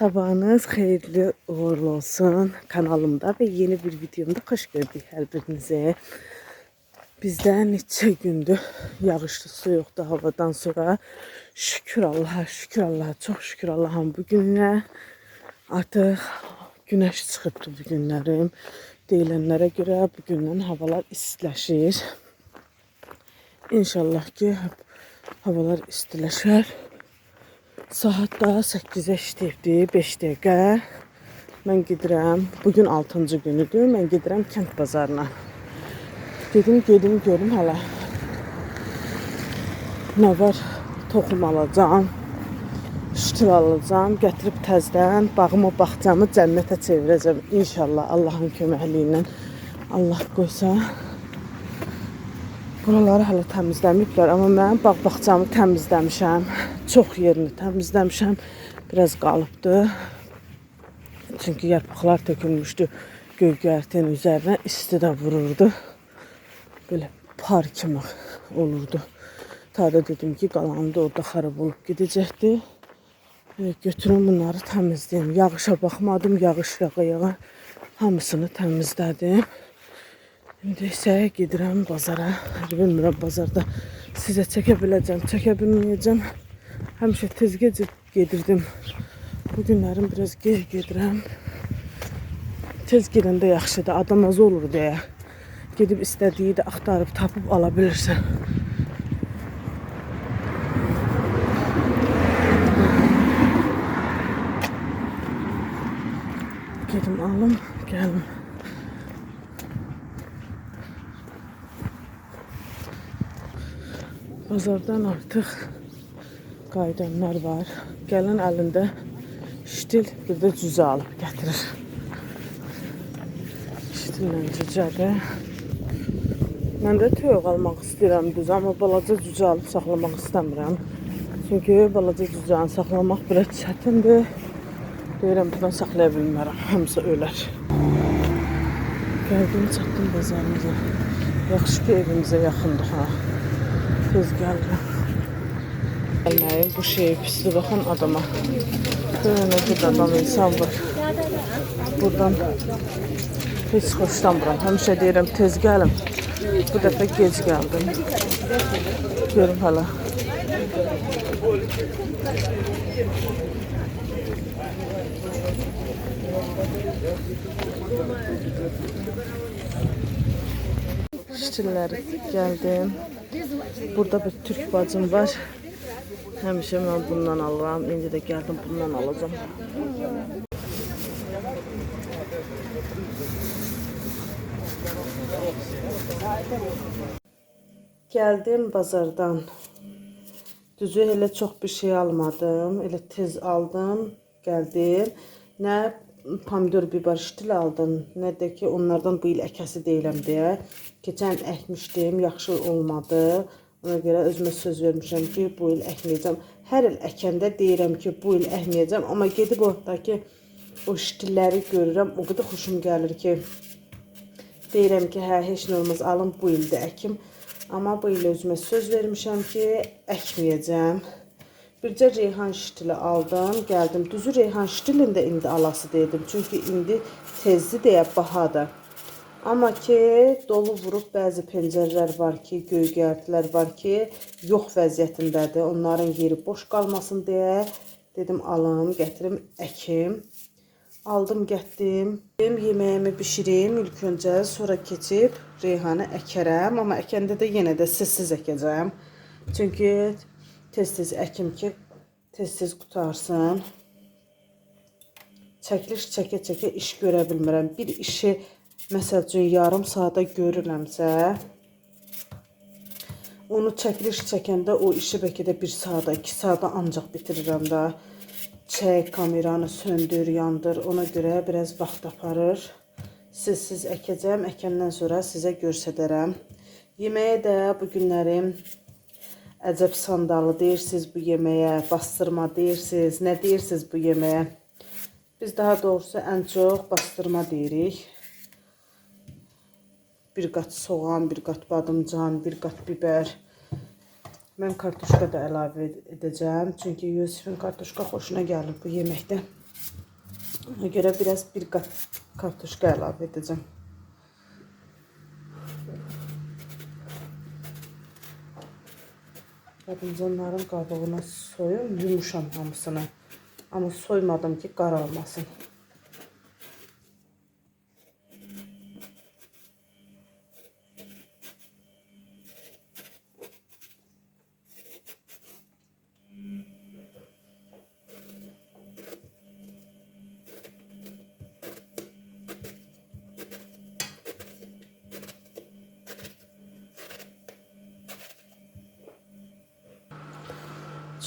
Sabahınız xeyirli uğurlu olsun kanalımda ve yeni bir videomda hoş gördük hər birinizi. Bizdə neçə gündür yağışlı soyuqda havadan sonra şükür Allaha, şükür Allaha, çox şükür Allah'ın bu günə. Artıq günəş çıxıbdı bu günlərim. Deyilənlərə görə bu gündən havalar istiləşir. İnşallah ki havalar istiləşər. Saat da 8-ə işləyibdi, 5 dəqiqə. Mən gedirəm. Bugün 6-cı günüdür. Mən gedirəm kənd bazarına. Gedim, gedim, görüm hələ. Nə var? Toxum alacağam. Şitil alacağam. Gətirib təzdən bağımı, bağçamı cənnətə çevirəcəm. İnşallah Allahın köməkliyi ilə. Allah qoysa. Buraları hələ təmizləməyiblər, amma mən bağ bağçamı təmizləmişəm. Çox yerini təmizləmişəm. Biraz qalıbdı. Çünki yarpaqlar tökülmüşdü göygərtinin üzərinə, isti də vururdu. Belə par kimi olurdu. Ta da dedim ki, qalanı da orada xarab olub gedəcəkdi. Götürüm bunları təmizləyim. Yağışa baxmadım, yağış yağa yağa hamısını təmizlədim. İndi isə gedirəm bazara. Bilmirəm bazarda sizə çəkə biləcəm, çəkə bilməyəcəm. Həmişə tez gec gedirdim. Bu günlərim biraz gec gedirəm. Tez gedəndə yaxşıdır, adam az olur deyə. Gedib istədiyi də axtarıb tapıb ala bilirsən. Gedim alım, gəlim. Bazardan artıq qayıdanlar var. Gələn əlində şitil, bir də cüzə alıb gətirir. Şitillə cücədir. Mən də toyuq almaq istəyirəm düz, amma balaca cücə alıb saxlamaq istəmirəm. Çünki balaca cücəni saxlamaq biraz çətindir. Deyirəm, bunu saxlaya bilmərəm, hamısı ölər. Gəldim, çatdım bazarımıza. Yaxşı ki, evimizə yaxındır ha. Tez gəlirəm. Gəlməyim, bu şey pisli baxın adama. Görün nə qədər adam insan var. Buradan heç xoşlanmıram. Həmişə deyirəm tez gəlim. Bu dəfə gec gəldim. Görüm hələ. Şitilləri gəldim. Burada bir türk bacım var. Həmişə mən bundan alıram. İndi də gəldim bundan alacağam. Gəldim bazardan. Düzü elə çox bir şey almadım. Elə tez aldım, gəldim. Nə pomidor, biber şitil aldım, nə də ki onlardan bu il əkəsi deyiləm deyə. Keçən il əkmişdim, yaxşı olmadı. Ona görə özümə söz vermişəm ki, bu il əkməyəcəm. Hər il əkəndə deyirəm ki, bu il əkməyəcəm. Amma gedib oradakı o şitilləri görürəm, o qədər xoşum gəlir ki, deyirəm ki, hə, heç nə olmaz, alım bu il də əkim. Amma bu il özümə söz vermişəm ki, əkməyəcəm. Bircə reyhan şitili aldım, gəldim. Düzü reyhan şitilini də indi alası dedim. Çünki indi tezdir deyə bahadır. Amma ki, dolu vurub bəzi pəncərələr var ki, göygərtilər var ki, yox vəziyyətindədir. Onların yeri boş qalmasın deyə dedim alım, gətirim, əkim. Aldım, gətirdim. Yeməyimi bişirim ilk öncə, sonra keçib reyhanı əkərəm. Amma əkəndə də yenə də sizsiz əkəcəm. Çünki tez-tez əkim ki, tez-tez qutarsın. Çəkiliş çəkə-çəkə iş görə bilmirəm. Bir işi məsəl üçün yarım saata görürəmsə, onu çəkiliş çəkəndə o işi bəlkə də 1 saata, 2 saata ancaq bitirirəm də. Çək, kameranı söndür, yandır. Ona görə biraz vaxt aparır. Sizsiz əkəcəm. Əkəndən sonra sizə göstərərəm. Yeməyə də bu günlərim əcəb sandalı deyirsiniz bu yeməyə, bastırma deyirsiniz. Nə deyirsiniz bu yeməyə? Biz daha doğrusu ən çox bastırma deyirik. Bir qat soğan, bir qat badımcan, bir qat biber. Mən kartuşka da əlavə edəcəm. Çünki Yusifin kartuşka xoşuna gəlir bu yeməkdə. Ona görə biraz bir qat kartoşka əlavə edəcəm. Badımcanların qabığını soyum, yumuşam hamısını. Amma soymadım ki, qaralmasın.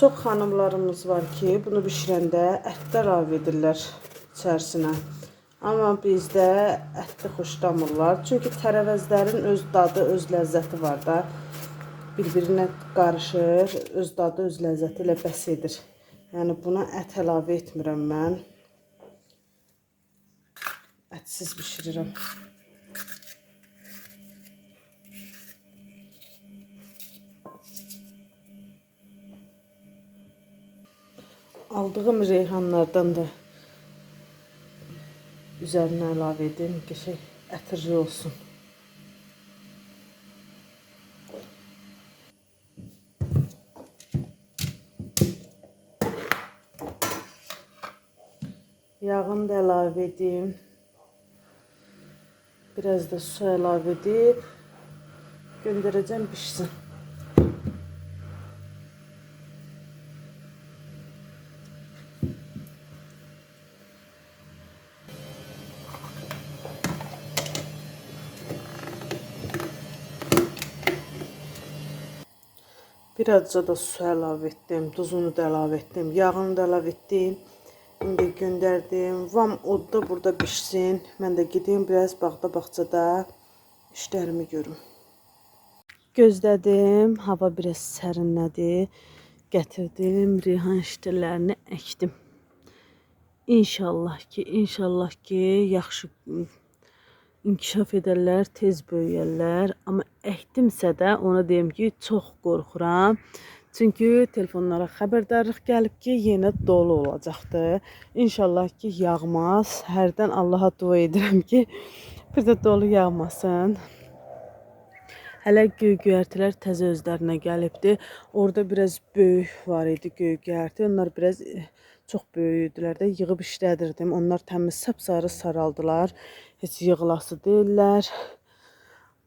Çox xanımlarımız var ki, bunu bişirəndə ət də əlavə edirlər içərisinə. Amma bizdə ətli xoşlamırlar. Çünki tərəvəzlərin öz dadı, öz ləzzəti var da. Bir-birinə qarışır, öz dadı, öz ləzzəti ilə bəs edir. Yəni buna ət əlavə etmirəm mən. Ətsiz bişirirəm. Aldığım reyhanlardan da üzərinə əlavə edim ki, ətirli olsun. Yağını da əlavə edim. Biraz da su əlavə edib göndərəcəm pişsin. Birazca da su əlavə etdim, duzunu da əlavə etdim, yağını da əlavə etdim. İndi göndərdim. Vam odda burada bişsin. Mən də gedim biraz bağda, bağçada işlərimi görüm. Gözlədim, hava biraz sərinlədi. Gətirdim, reyhan şitillərini əkdim. İnşallah ki, inşallah ki, yaxşı inkişaf edərlər, tez böyüyərlər. Amma əkdimsə də ona deyim ki, çox qorxuram. Çünki telefonlara xəbərdarlıq gəlib ki, yenə dolu olacaqdır. İnşallah ki, yağmaz. Hərdən Allaha dua edirəm ki, bir də dolu yağmasın. Hələ göy-göyərtilər təzə özlərinə gəlibdi. Orada biraz böyük var idi göy-göyərti. Onlar biraz çox böyük idilər də, yığıb işlədirdim. Onlar təmiz sapsarı saraldılar. Heç yığılası deyirlər.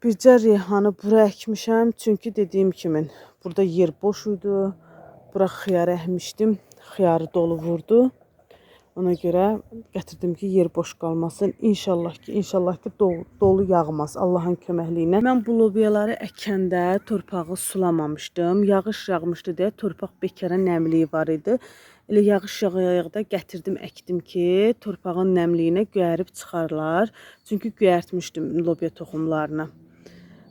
Bircə reyhanı bura əkmişəm. Çünki dediyim kimi burada yer boş idi. Bura xiyar əkmişdim. Xiyarı dolu vurdu. Ona görə gətirdim ki, yer boş qalmasın. İnşallah ki, inşallah ki dolu yağmaz Allahın köməkliyi ilə. Mən bu lobiyaları əkəndə torpağı sulamamışdım. Yağış yağmışdı deyə torpaq bekara nəmliyi var idi. Elə yağış yağaya-yağda gətirdim, əkdim ki, torpağın nəmliyinə göyərib çıxarlar. Çünki göyərtmişdim lobiya toxumlarını.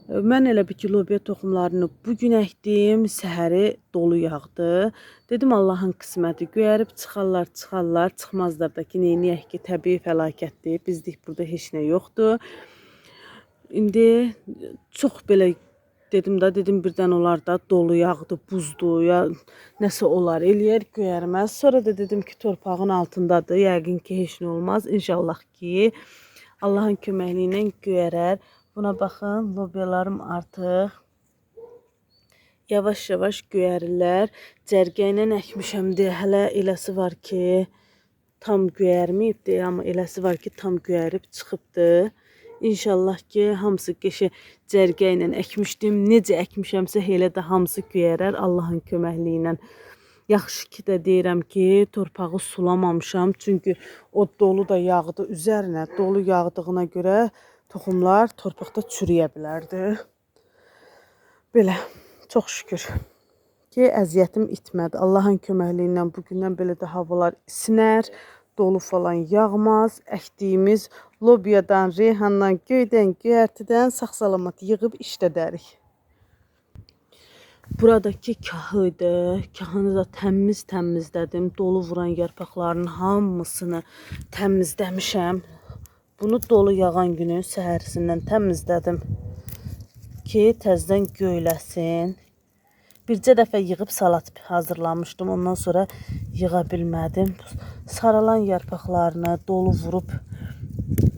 Mən elə bir ki, lobiya toxumlarını bugün əkdim, səhəri dolu yağdı. Dedim Allahın qisməti, göyərib çıxarlar, çıxarlar, çıxmazlar da ki, neyniyək ki, təbii fəlakətdir, bizlik burada heç nə yoxdur. İndi çox belə dedim da, dedim birdən olar da dolu yağdı, buzdu, ya nəsə olar, eləyər, göyərməz. Sonra da dedim ki, torpağın altındadır, yəqin ki, heç nə olmaz. İnşallah ki, Allahın köməkliyi ilə göyərər. Buna baxın, lobiyalarım artıq yavaş-yavaş göyərirlər. Cərgə ilə əkmişəm deyə hələ eləsi var ki, tam göyərməyibdir, amma eləsi var ki, tam göyərib çıxıbdır. İnşallah ki, hamısı qəşə cərgə ilə əkmişdim. Necə əkmişəmsə, elə də hamısı göyərər Allahın köməkliyi ilə. Yaxşı ki də deyirəm ki, torpağı sulamamışam. Çünki o dolu da yağdı üzərinə. Dolu yağdığına görə toxumlar torpaqda çürüyə bilərdi. Belə, çox şükür ki, əziyyətim itmədi. Allahın köməkliyi ilə bugündən belə də havalar isinər, dolu falan yağmaz. Əkdiyimiz lobiyadan, reyhandan, göydən, göyərtidən sağ-salamat yığıb işlədərik. Buradakı kahı idi. Kahını da təmiz təmizlədim. Dolu vuran yarpaqlarının hamısını təmizləmişəm. Bunu dolu yağan günü səhərisindən təmizlədim ki, təzədən göyləsin. Bircə dəfə yığıb salat hazırlamışdım. Ondan sonra yığa bilmədim. Saralan yarpaqlarını dolu vurub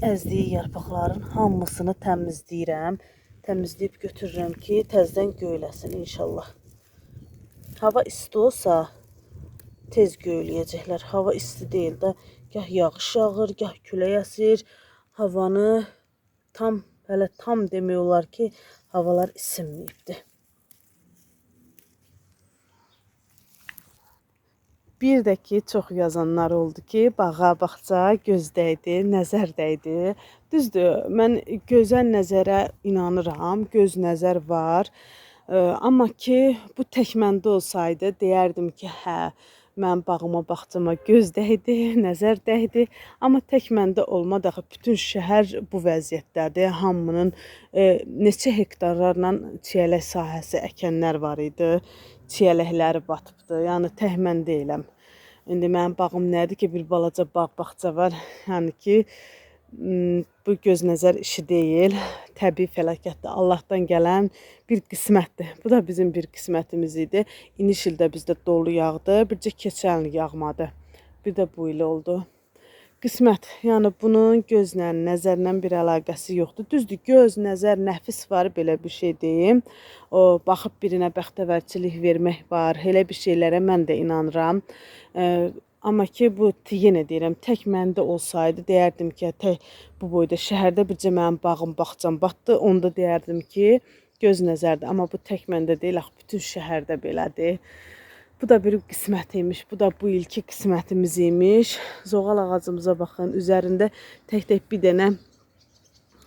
əzdiyi yarpaqların hamısını təmizləyirəm. Təmizləyib götürürəm ki, təzədən göyləsin inşallah. Hava isti olsa tez göyləyəcəklər. Hava isti deyil də, gah yağış yağır, gah külək əsir. Havanı tam, hələ tam demək olar ki, havalar isinməyibdir. Bir də ki, çox yazanlar oldu ki, bağa, bağça göz dəydi, nəzər dəydi. Düzdür, mən gözə, nəzərə inanıram, göz nəzər var. Amma ki, bu tək məndə olsaydı, deyərdim ki, hə, mən bağıma, bağçama göz dəydi, nəzər dəydi. Amma tək məndə olmadı, axı bütün şəhər bu vəziyyətdədir. Hamının neçə hektarlarla çiyələk sahəsi əkənlər var idi. Çiyələkləri batıbdır. Yəni tək mən deyiləm. İndi mənim bağım nədir ki, bir balaca bağ, bağça var. Yəni ki, bu göz nəzər işi deyil. Təbii fəlakətdir. Allahdan gələn bir qismətdir. Bu da bizim bir qismətimiz idi. İniş ildə bizdə dolu yağdı. Bircə keçən il yağmadı. Bir də bu il oldu. Qismət. Yəni bunun gözlə, nəzərlə bir əlaqəsi yoxdur. Düzdür, göz, nəzər, nəfis var, belə bir şey deyim. O, baxıb birinə bəxtəvərçilik vermək var. Elə bir şeylərə mən də inanıram. Amma ki, bu yenə deyirəm, tək məndə olsaydı deyərdim ki, tək bu boyda şəhərdə bircə mənim bağım, bağçam batdı. Onda deyərdim ki, göz nəzərdir. Amma bu tək məndə deyil, axı bütün şəhərdə belədir. Bu da bir qismət imiş. Bu da bu ilki qismətimiz imiş. Zoğal ağacımıza baxın. Üzərində tək-tək bir dənə,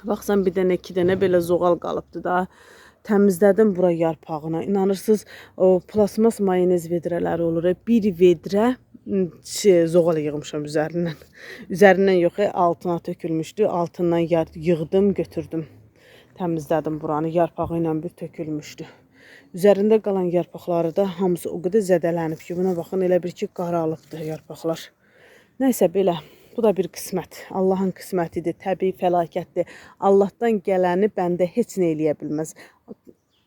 baxsan bir dənə, iki dənə belə zoğal qalıbdı da. Təmizlədim bura yarpağına. İnanırsınız, o plasmas mayonez vedrələri olur. Bir vedrə zoğal yığmışam üzərindən. Üzərindən yox, altına tökülmüşdü. Altından yığdım, götürdüm. Təmizlədim buranı. Yarpağı ilə bir tökülmüşdü. Üzərində qalan yarpaqları da hamısı o qədər zədələnib ki, buna baxın, elə bir ki, qaralıbdır yarpaqlar. Nəysə, belə. Bu da bir qismət. Allahın qismətidir, təbii fəlakətdir. Allahdan gələni bəndə heç nə eləyə bilməz.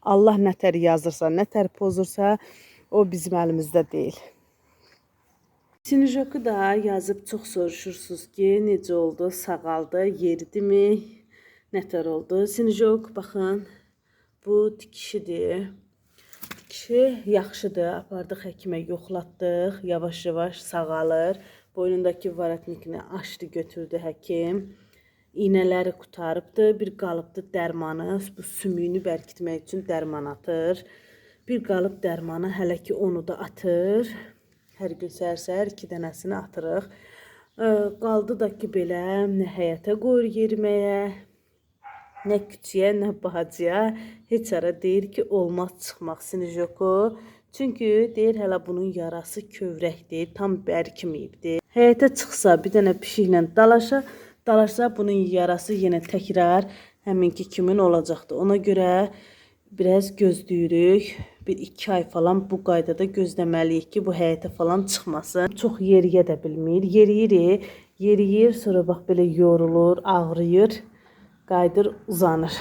Allah nə tər yazırsa, nə tər pozursa, o bizim əlimizdə deyil. Sinijoku da yazıb çox soruşursunuz ki, necə oldu, sağaldı, yeridimi, nə tər oldu. Sinijok, baxın, bu tikişidir. Tikişi yaxşıdır. Apardıq həkimə, yoxlatdıq. Yavaş-yavaş sağalır. Boynundakı varatnikini açdı, götürdü həkim. İynələri qurtarıbdı. Bir qalıbdı dərmanı. Bu sümüyünü bərkitmək üçün dərman atır. Bir qalıb dərmanı, hələ ki onu da atır. Hər gün səhər-səhər 2 dənəsini atırıq. Qaldı da ki, belə nə həyətə qoyur yeriməyə, nə küçüyə, nə bacıya. Heç ara deyir ki, olmaz çıxmaq Sinijoku. Çünki deyir, hələ bunun yarası kövrəkdir, tam bərkiməyibdir. Həyətə çıxsa, bir dənə pişiklə dalaşsa, bunun yarası yenə təkrar həminki kimin olacaqdır. Ona görə biraz gözləyirik. 1-2 ay falan bu qaydada gözləməliyik ki, bu həyətə falan çıxmasın. Çox yeriyə də bilmir. Yeriyir, yeriyir, sonra bax belə yorulur, ağrıyır, qayıdır, uzanır.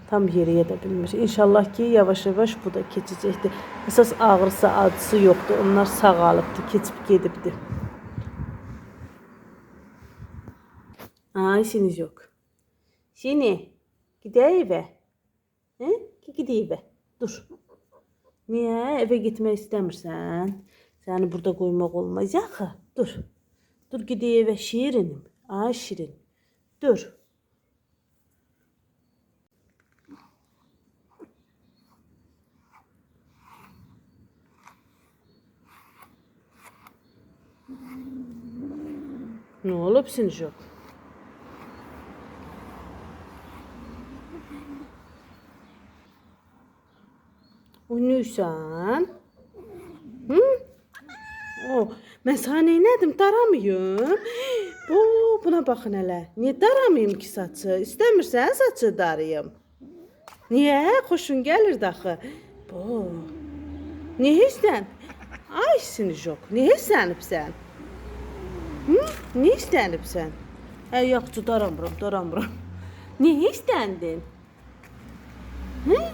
Tam yeriyə də bilmir. İnşallah ki, yavaş-yavaş bu da keçəcəkdir. Əsas ağrısı, acısı yoxdur. Onlar sağalıbdır, keçib gedibdir. Ay, Sinijok. Sini, gedək evə. Hə? Gedək evə. Dur. Niyə? Evə getmək istəmirsən? Səni burada qoymaq olmaz axı. Dur. Dur, gedək evə şirinim. Ay, şirin. Dur. Nə olub Sinijok? Oynayırsan? Hı? O, mən sənə neynədim? Daramayım. Bu, buna baxın hələ. Niyə daramayım ki saçı? İstəmirsən saçı darayım? Niyə? Xoşun gəlirdi axı. Bu. Niyə hissən? Ay Sinijok, niyə hisslənibsən? Hı? Niyə hisslənibsən? Hə, yoxdur, daramıram, daramıram. Niyə hissləndin? Hı?